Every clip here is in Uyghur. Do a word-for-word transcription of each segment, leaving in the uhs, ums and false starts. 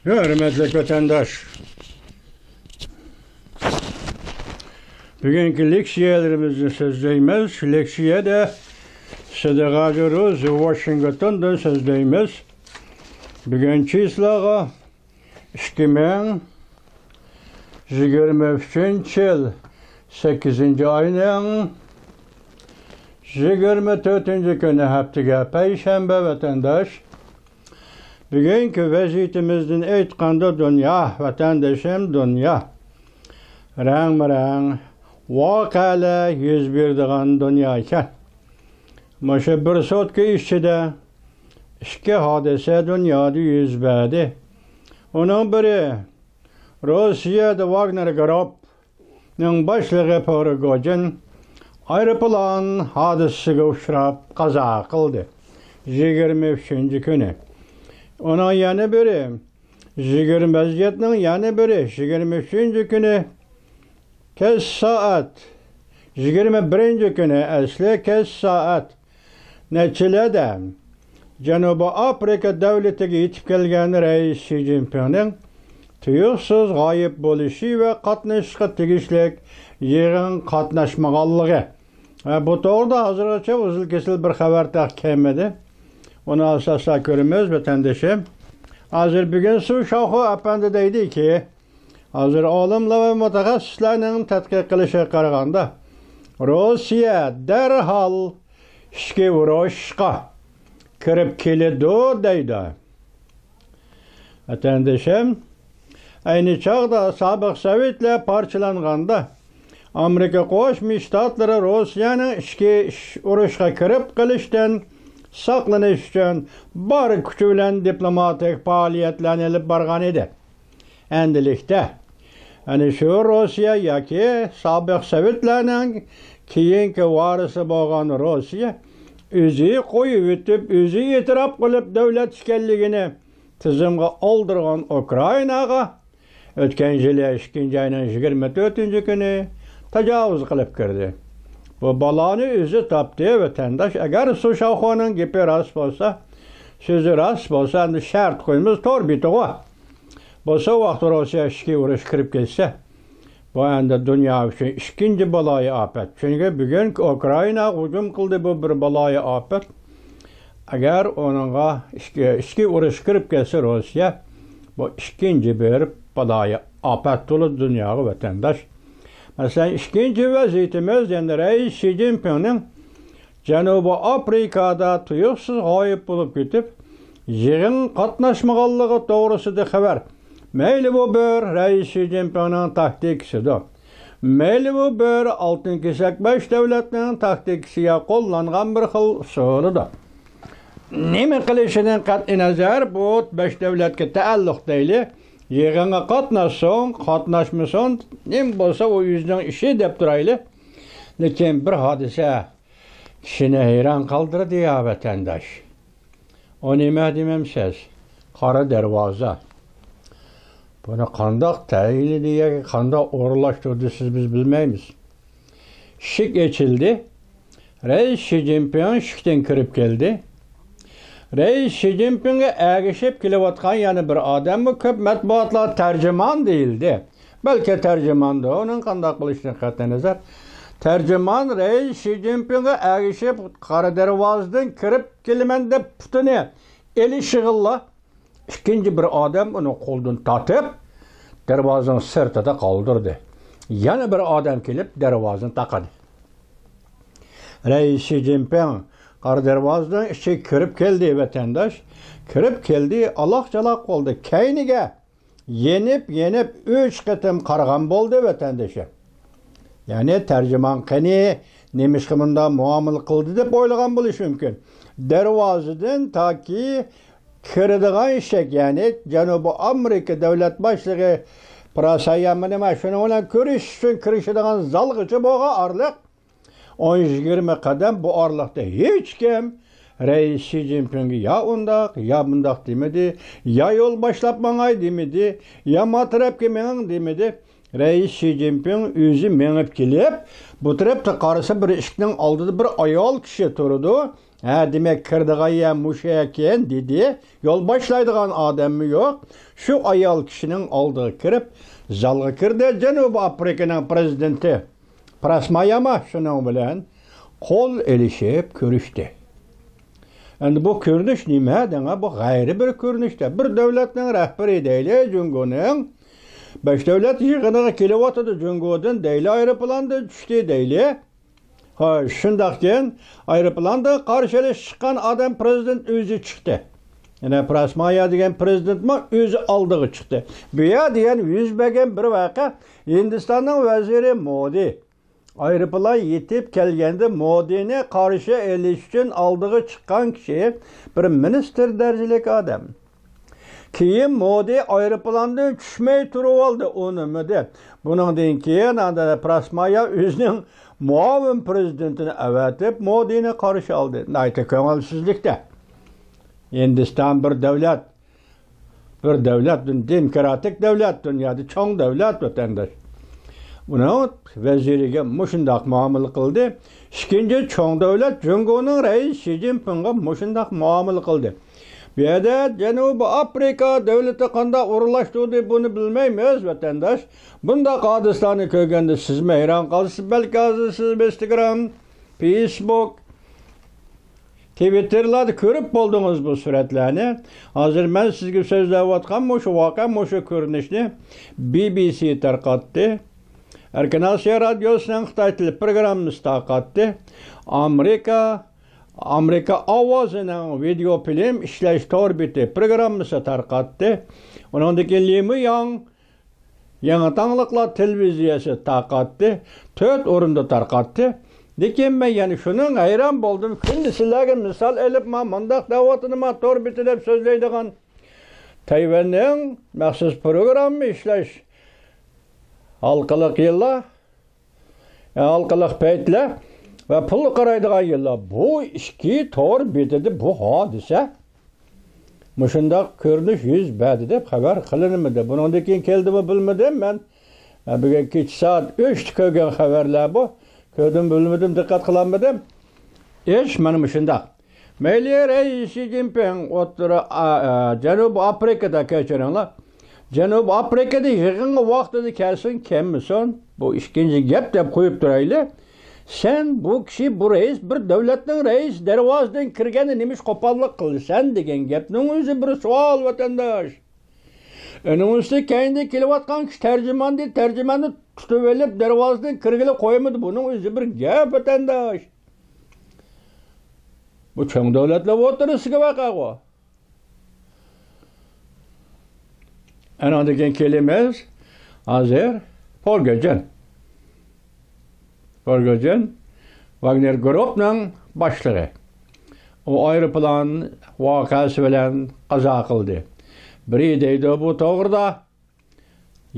ھۆرمەتلىك ۋەتەنداش، بۈگۈنكى لېكسىيەلىرىمىزنى سۆزلەيمىز. لېكسىيەدە سىدىق ھاجى روز ۋاشىنگتوندىن سۆزلەيمىز. بۈگۈن چىسلاغا ئىككى مىڭ يىگىرمە ئۈچىنچى يىل سەككىزىنچى ئاينىڭ يىگىرمە تۆتىنچى كۈنى، ھەپتىگە پەيشەنبە، ۋەتەنداش. بۈگۈنكى ۋەزىيىتىمىزدىن ئېيتقاندا، دۇنيا، ۋەتەندىشىم، دۇنيا رەڭمۇرەڭ ۋەقەلەر يۈز بېرىدىغان دۇنيا ئىكەن. مۇشۇ بىر سوتكا ئىچىدە ئىككى ھادىسە دۇنيادا يۈز بەردى. ئۇنىڭ بىرى، روسىيەدە ۋاگنېر گۇرۇپ نىڭ باشلىقى پروگوجىن ئايروپىلان ھادىسىسىگە ئۇچراپ قازا قىلدى، يىگىرمە ئۈچىنچى كۈنى. ئۇنىڭ يەنە بىرى، يىگىرمە، ۋەزىيەتنىڭ يەنە بىرى، يىگىرمە ئۈچىنچى كۈنى كەچ سائەت، يىگىرمە بىرىنچى كۈنى ئەسلى كەچ سائەت نەچچىلەردە جەنۇبىي ئافرىقا دۆلىتىگە يېتىپ كەلگەن رەئىس شى جىنپىڭنىڭ تۇيۇقسىز غايىب بولۇشى ۋە قاتنىشىشقا تېگىشلىك يىغىنغا قاتناشمىغانلىقى ۋە بۇ توغرىدا ھازىرغىچە ئۇزۇل-كېسىل بىر خەۋەر تېخى كەلمىدى. ئۇنى ئاساستا كۆرىمىز، ۋەتەندىشىم. ھازىر بۈگۈن سۇ شاۋخۇ ئەپەندى دەيدىكى، ھازىر ئالىملار ۋە مۇتەخەسسىسلەرنىڭ تەتقىق قىلىشىغا قارىغاندا، روسىيە دەرھال ئىچكى ئۇرۇشقا كىرىپ كېلىدۇ، دەيدۇ. ۋەتەندىشىم، ئەينى چاغدا سابىق سوۋېتلار پارچىلانغاندا، ئامېرىكا قوشما شتاتلىرى روسىيەنىڭ ئىچكى ئۇرۇشقا كىرىپ قېلىشتىن ساقلىنىش ئۈچۈن بار كۈچى بىلەن دىپلوماتىك پائالىيەتلەرنى ئېلىپ بارغان ئىدى. ئەندىلىكتە، ئەنە شۇ روسىيە ياكى سابىق سوۋېتلارنىڭ كېيىنكى ۋارىسى بولغان روسىيە ئۆزى قويۇۋېتىپ، ئۆزى ئېتىراپ قىلىپ دۆلەت ئىكەنلىكىنى تىزىمغا ئالدۇرغان ئۇكرائىناغا ئۆتكەن يىلى ئىككىنچى ئاينىڭ يىگىرمە تۆتىنچى كۈنى تاجاۋۇز قىلىپ كىردى. بۇ بالانى ئۆزى تاپتى، ۋەتەنداش. ئەگەر سۇ شاۋخۇنىڭ گېپى راست بولسا، سۆزى راست بولسا، ئەمدى شەرت قويىمىز تور بېتىغا. بولسا ۋاقتى روسىيە ئىچكى ئۇرۇش كىرىپ كەتسە، بۇ ئەمدى دۇنيا ئۈچۈن ئىككىنچى بالايىئاپەت. چۈنكى بۈگۈن ئۇكرائىناغا ھۇجۇم قىلدى، بۇ بىر بالايىئاپەت. ئەگەر ئۇنىڭغا ئىچكى، ئىچكى ئۇرۇش كىرىپ كەتسە روسىيە، بۇ ئىككىنچى بىر بالايىئاپەت بولىدۇ دۇنياغا، ۋەتەنداش. مەسىلەن، ئىككىنچى ۋەزىيىتىمىز، يەنى رەئىس شى جىنپىڭنىڭ جەنۇبىي ئافرىقادا تۇيۇقسىز غايىب بولۇپ كېتىپ، يىغىنغا قاتناشمىغانلىقى توغرىسىدا خەۋەر. مەيلى بۇ بىر رەئىس شى جىنپىڭنىڭ تاكتىكىسىدۇر، مەيلى بۇ بىر ئالتۇن كېسەك بەش دۆلەتنىڭ تاكتىكىسىغا قوللانغان بىر خىل ئۇسۇلىدۇر. نېمە قىلىشىدىن قەتئىينەزەر، بۇ بەش دۆلەتكە تەئەللۇق دەيلى، يىغىنغا قاتناشسۇن، قاتناشمىسۇن، نېمە بولسا ئۇ ئۆزىنىڭ ئىشى دەپ تۇرايلى. لېكىن بىر ھادىسە كىشىنى ھەيران قالدۇرىدۇ يا، ۋەتەنداش. ئۇ نېمە دېمەمسىز؟ قارا دەرۋازا. بۇنى قانداق تەيىنلىدى ياكى قانداق ئورۇنلاشتۇردى، سىز، بىز بىلمەيمىز. ئىشىك ئېچىلدى. رەئىس شى جىنپىڭ ئىشىكتىن كىرىپ كەلدى. رەئىس شى جىنپىڭغا ئەگىشىپ كېلىۋاتقان يەنە بىر ئادەممۇ كۆپ مەتبۇئاتلار تەرجىمان دېيىلدى. بەلكى تەرجىماندۇر، ئۇنىڭ قانداق بولۇشىدىن قەتئىينەزەر، تەرجىمان رەئىس شى جىنپىڭغا ئەگىشىپ قارا دەرۋازىدىن كىرىپ كېلىمەن دەپ پۇتىنى ئېلىشىغىلا، ئىككىنچى بىر ئادەم ئۇنى قولىدىن تارتىپ، دەرۋازىنىڭ سىرتىدا قالدۇردى. يەنە بىر ئادەم كېلىپ دەرۋازىنى تاقىدى. رەئىس شى جىنپىڭ قارا دەرۋازىنىڭ ئىچىگە كىرىپ كەلدى، ۋەتەنداش. كىرىپ كەلدى، ئالاق-چالاق بولدى. كەينىگە يېنىپ، يېنىپ ئۈچ قېتىم قارىغان بولدى، ۋەتەندىشىم. يەنى تەرجىمان قېنى، نېمىشقا مۇنداق مۇئامىلە قىلدى دەپ ئويلىغان بولۇشى مۇمكىن. دەرۋازىدىن تاكى كىرىدىغان ئىشىك، يەنى جەنۇبىي ئامېرىكا دۆلەت باشلىقى پراسايامىنى مانا شۇنىڭ بىلەن كۆرۈشۈش ئۈچۈن كىرىشىدىغان زالغىچە بولغان ئارىلىق ئون يىگىرمە قەدەم. بۇ ئارىلىقتا ھېچكىم رەئىس شى جىنپىڭگە يا ئۇنداق، يا بۇنداق دېمىدى، يا يول باشلاپ ماڭاي دېمىدى، يا ما تەرەپكە مېڭىڭ دېمىدى. رەئىس شى جىنپىڭ ئۆزى مېڭىپ كېلىپ، بۇ تەرەپتە قارىسا، بىر ئىشىكنىڭ ئالدىدا بىر ئايال كىشى تۇرىدۇ. ھە، دېمەك، كىرىدىغان يەر مۇشۇ ئىكەن، دېدى. يول باشلايدىغان ئادەممۇ يوق. شۇ ئايال كىشىنىڭ ئالدىغا كىرىپ، زالغا كىردى. جەنۇبىي ئافرىقىنىڭ پرېزىدېنتى پراسماياما شۇنىڭ بىلەن قول ئېلىشىپ كۆرۈشتى. ئەمدى بۇ كۆرۈنۈش نېمە دەڭە؟ بۇ غەيرىي بىر كۆرۈنۈشتە. بىر دۆلەتنىڭ رەھبىرى دەيلى، جۇڭگونىڭ بەش دۆلەت يىغىنىغا كېلىۋاتىدۇ، جۇڭگودىن دەيلى، ئايروپىلاندىن چۈشتى دەيلى. ھاي، شۇنداقكەن، ئايروپىلاندا قارشى ئېلىش چىققان ئادەم پرېزىدېنت ئۆزى چىقتى. يەنە پراسمايا دېگەن پرېزىدېنتمۇ ئۆزى ئالدىغا چىقتى. بۇ يەر دېگەن يۈز بەرگەن بىر ۋەقە، ھىندىستاننىڭ ۋەزىرى مودى ئايروپىلان يېتىپ كەلگەندە مودىنى قارشى ئېلىش ئۈچۈن ئالدىغا چىققان كىشى بىر مىنىستىر دەرىجىلىك ئادەم. كېيىن مودى ئايروپىلاندىن چۈشمەي تۇرۇۋالدى، ئۇنىمىدى. بۇنىڭدىن كېيىن ئاندا پراسمايا ئۆزىنىڭ مۇئاۋىن پرېزىدېنتىنى ئەۋەتىپ، مودىنى قارشى ئالدى. ناھايىتى كۆڭۈلسىزلىكتە. ھىندىستان بىر دۆلەت، بىر دۆلەت، دېموكراتىك دۆلەت، دۇنيادا چوڭ دۆلەت، ۋەتەنداش. ئۇنىڭ ۋەزىرىگە مۇشۇنداق مۇئامىلە قىلدى. ئىككىنچى چوڭ دۆلەت جۇڭگونىڭ رەئىسى شى جىنپىڭغا مۇشۇنداق مۇئامىلە قىلدى. بۇ يەردە جەنۇبىي ئافرىقا دۆلىتى قانداق ئورۇنلاشتۇردى، بۇنى بىلمەيمىز، ۋەتەنداش. بۇنداق ھادىسىلەرنى كۆرگەندە سىزمۇ ھەيران قالىسىز، بەلكى ھازىر سىز ئىنستاگرام، فېيسبۇك، تىۋىتتېرلاردا كۆرۈپ بولدىڭىز بۇ سۈرەتلەرنى. ھازىر مەن سىزگە سۆزلەۋاتقان مۇشۇ ۋەقە، مۇشۇ كۆرۈنۈشنى بى بى سى تارقاتتى. ئەركىن ئاسىيا رادىيوسىنىڭ خىتاي تىلى پروگراممىسى تارقاتتى. ئامېرىكا، ئامېرىكا ئاۋازىنىڭ ۋىدېئو فىلىم ئىشلەش تور بېتى پروگراممىسى تارقاتتى. ئۇنىڭدىن كېيىن لى مۇياڭ يېڭى تاڭلىقلار تېلېۋىزىيەسى تارقاتتى، تۆت ئورۇندا تارقاتتى. لېكىن مەن يەنە شۇنىڭغا ھەيران بولدۇم، كۈندە سىلەرگە مىسال ئېلىپ، ما مۇنداق دەۋاتىدۇ، ما تور بېتى دەپ سۆزلەيدىغان تەيۋەننىڭ مەخسۇس پروگرامما ئىشلەش ھالقىلىق يىللار، ھالقىلىق پەيتلەر ۋە پۇلغا قارايدىغان يىللار. بۇ ئىككى تور بېتىدە بۇ ھادىسە، مۇشۇنداق كۆرۈنۈش يۈز بەردى دەپ خەۋەر قىلىنمىدى. بۇنىڭدىن كېيىن كەلدىمۇ بىلمىدىم مەن. بۈگۈن كېچە سائەت ئۈچتە كۆرگەن خەۋەرلەر بۇ. كۆردۈم، بىلمىدىم، دىققەت قىلالمىدىم. ئىش مانا مۇشۇنداق. مەيلى رەئىس شى جىنپىڭ ئوتتۇرا، ئا، ئا، جەنۇبىي ئافرىقىدا، كەچۈرۈڭلار، جەنۇبىي ئافرىقىدا يىغىنغا ۋاقتىدا كەلسۇن، كەلمىسۇن، بۇ ئىككىنچى گەپ دەپ قويۇپ تۇرايلى. سەن بۇ كىشى، بۇ رەئىس، بىر دۆلەتنىڭ رەئىسى دەرۋازىدىن كىرگەندە نېمىش قوپاللىق قىلىسەن دېگەن گەپنىڭ ئۆزى بىر سوئال، ۋەتەنداش. ئۇنىڭ ئۈستىگە كەينىدىن كېلىۋاتقان كىشى تەرجىماندىن، تەرجىماننى تۇتۇۋېلىپ دەرۋازىدىن كىرگىلى قويمىدى. بۇنىڭ ئۆزى بىر گەپ، ۋەتەنداش. بۇ چوڭ دۆلەتلەر ئوتتۇرىسىدىكى ۋەقەغۇ. ئانىڭدىن كېيىن كېلىمىز ھازىر پرىگوژىن. پرىگوژىن ۋاگنېر گۇرۇپنىڭ باشلىقى. ئۇ ئايروپىلان ۋەقەسى بىلەن قازا قىلدى. بىرى دەيدۇ بۇ توغرىدا،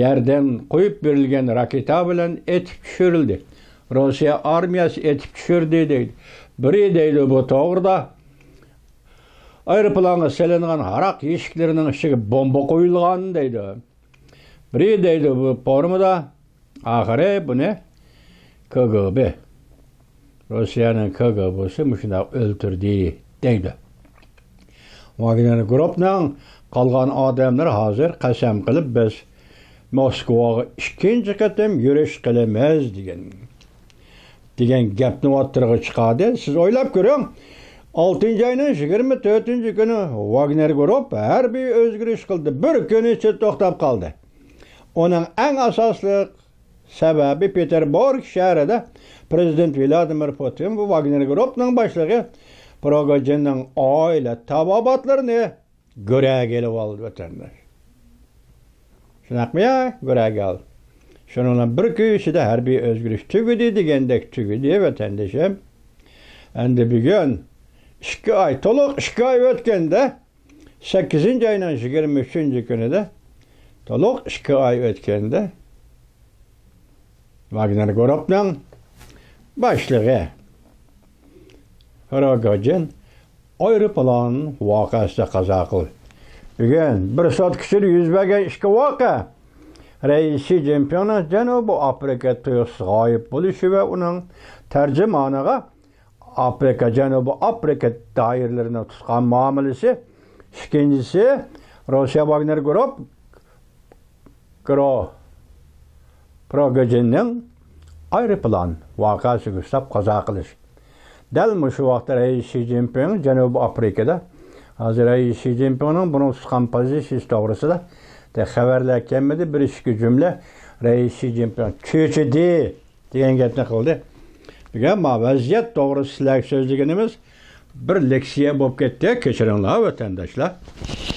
يەردىن قويۇپ بېرىلگەن راكېتا بىلەن ئېتىپ چۈشۈرۈلدى. روسىيە ئارمىيەسى ئېتىپ چۈشۈردى دەيدۇ. بىرى دەيدۇ بۇ توغرىدا، ئايروپىلانغا سېلىنغان ھاراق يېشىكلىرىنىڭ ئىچىگە بومبا قويۇلغان دەيدۇ. بىرى دەيدۇ بۇ فورمىدا، ئاخىرى بۇنى كىگىبې، روسىيەنىڭ كىگىبىسى مۇشۇنداق ئۆلتۈردى دەيدۇ. ۋاگنېر گۇرۇپنىڭ قالغان ئادەملىرى ھازىر قەسەم قىلىپ، بىز موسكۋاغا ئىككىنچى قېتىم يۈرۈش قىلىمىز دېگەن، دېگەن گەپنى ئوتتۇرىغا چىقاردى. سىز ئويلاپ كۆرۈڭ، ئالتىنچى ئاينىڭ يىگىرمە تۆتىنچى كۈنى ۋاگنېر گۇرۇپ ھەربىي ئۆزگىرىش قىلدى. بىر كۈن ئىچىدە توختاپ قالدى. ئۇنىڭ ئەڭ ئاساسلىق سەۋەبى، پېتېربۇرگ شەھىرىدە پرېزىدېنت ۋلادىمىر پۇتىن ۋە ۋاگنېر گۇرۇپنىڭ باشلىقى پروگوژىننىڭ ئائىلە تاۋابىئاتلىرىنى گۆرەگە ئېلىۋالدى، ۋەتەنداش. شۇنداقمۇ يا؟ گۆرەگە ئالدى. شۇنىڭ بىلەن بىر كۈن ئىچىدە ھەربىي ئۆزگىرىش تۈگىدى دېگەندەك تۈگىدى، ۋەتەندىشىم. ئەمدى بۈگۈن ئىككى ئاي، تولۇق ئىككى ئاي ئۆتكەندە، سەككىزىنچى ئاينىڭ يىگىرمە ئۈچىنچى كۈنىدە، تولۇق ئىككى ئاي ئۆتكەندە، ۋاگنېر گۇرۇپنىڭ باشلىقى پروگوژىن ئايروپىلان ۋەقەسىدە قازا قىلدى. بۈگۈن بىر سوتكا ئىچىدە يۈز بەرگەن ئىككى ۋەقە. رەئىس شى جىنپىڭنىڭ جەنۇبىي ئافرىقا تۇيۇقسىز غايىب بولۇشى ۋە ئۇنىڭ تەرجىمانىغا ئافرىقا، جەنۇبىي ئافرىقا دائىرىلىرىنىڭ تۇتقان مۇئامىلىسى، ئىككىنچىسى، روسىيە ۋاگنېر گۇرۇپ گرو پروگېجىننىڭ ئايروپىلان ۋەقەسىگە ئۇچراپ قازا قىلىش. دەل مۇشۇ ۋاقىتتا رەئىس شى جىنپىڭ جەنۇبىي ئافرىكىدا، ھازىر رەئىس شى جىنپىڭنىڭ بۇنىڭ تۇتقان پوزىتسىيىسى توغرىسىدا خەۋەرلەر كەلمىدى، بىر ئىككى جۈملە رەئىس شى جىنپىڭ چۆچۈدى دېگەن گەپنى قىلدى. بۈگۈن ما ۋەزىيەت توغرىسىدا سىلەرگە سۆزلىگىنىمىز بىر لېكسىيە بولۇپ كەتتى، كەچۈرۈڭلار ۋەتەنداشلار.